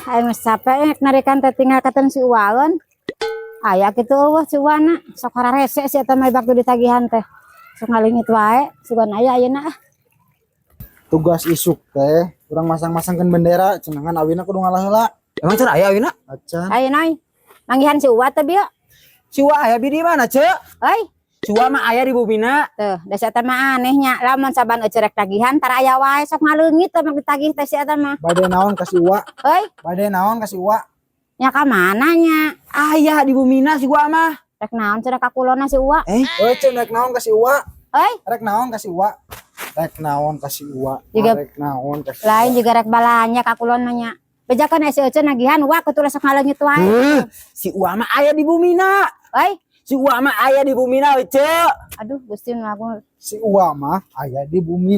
Aing geus capek rek narikan teh tinggal katen si Uwaeun. Aya kitu euweuh si Uwana. Sok hararese si eta mah waktu ditagihan teh. Sok ngalingit wae, sugan aya ayeuna ah. Tugas isuk teh urang masang-masangkeun bendera cenah, ngan awina kudu ngalah heula. Emang can aya awina? Acan. Ayo noi. Manggihan si Uwa teh bieu. Si Uwa aya di mana, Ceu? Euy, Si Uwa mah aya di bumina. Tuh, da si eta mah anehnya. Lamun saban euceuk rek tagihan tara aya wae, sok ngaleungit teh mah ditagih teh si eta mah. Bade naon ka si Uwa? Euy, Bade naon ka si Uwa? Nya ka mana nya? Aya di bumina si Uwa mah. Rek naon cenah ka kulonna si Uwa? Eh, Euy, cenah rek naon ka si Uwa? Euy, Rek naon ka si Uwa? Rek naon ka si Uwa? Juga- Rek naon ka si Lain Uwa? Juga rek balanya ka kulonna nya. Bejakan si Ece nagihan Uwa kutu sok ngaleungit wae. Eh, si Uwa mah aya di bumina. Euy, Si Uwa mah aya di bumina, Ceu. Aduh, Gusti nu aku. Si Uwa mah aya di bumina.